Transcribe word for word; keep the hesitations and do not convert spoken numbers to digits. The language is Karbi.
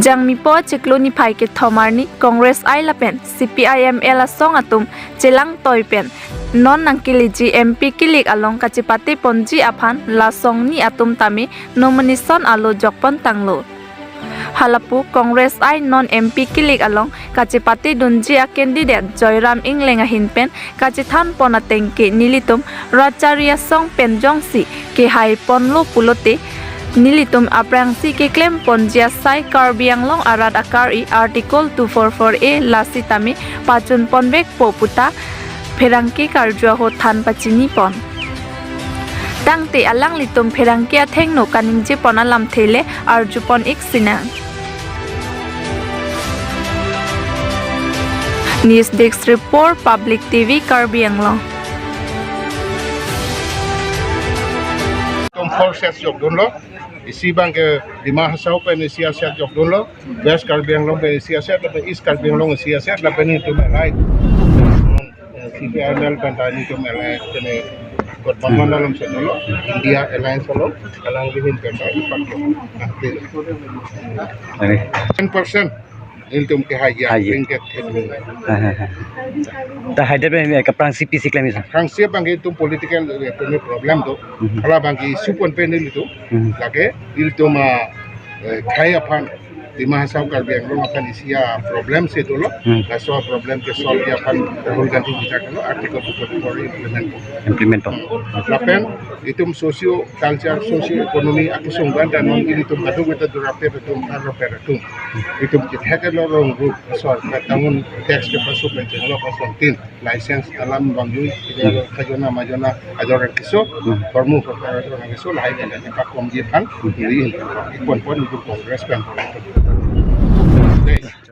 Jangmipo chiklo niphai kethom arni Congress I lapen C P I M L asong atum chelangtoi pen non nangkeleji M P kilik along kachepate ponji aphan la asong ni atum tame nomination alo jokpon tanglo. Halapu Congress I non M P kilik along kachepate dunji a candidate Joyram Engleng ahin pen kachethan pon ateng ke nelitum Ratchari asong pen jongsi kehai ponlo pulote nelitum aphrangsi keklem ponji asai Karbi Anglong arat akari Article two four four A la sitame pachun ponvekpo puta pherangke karju ahut than pachini pon. Tangte alanglitum pherangke athengno kaningje pon alamthe le arju pon ik sinang. News Desk Report, Public T V, Karbi Anglong. Itum four seats jokdunlo. Isi abangke Dima Hasao pen isi a seat jokdunlo. West Karbi Anglong pen isi a seat, lapen East Karbi Anglong isi a seat, lapen itum allied, eh, C P I M L pen ta itum allied, kene Government along seat lo, India Alliance along, alangli ahin pen ta ipak lo. Nah, ini. Ten percent. Ilitum kehai ya, Hai ya. Ringket kedua. Ha, ha, ha. Ta haida pen, eh, aphrang C P C klem isa. Aphrangsi abangke itum political, eh, pen problem do. Mhm. Hala abangke issue pon pen ilitum. Mhm. Lake ilitum, ah, eh, khei aphan, Dima Hasao Karbi Anglong aphan isi a problem si dolo. Hmm. Laso problem ke solve aphan Rahul Gandhi bichar lo, Article two forty-four implement. Implement to. Lapen itum socio culture, socio economy akusung ganda non ilitum kadung kita durape itum arlo per itum. Itum kithek lo rong ru sor tangun tax ke pasu pen lo pasong tin license alam bang jui, kajona majona ajor kiso, Hmm. formu formu ajor kiso, lahai kan ipak komji aphan, Hmm. Iri pon pon itum Congress pen.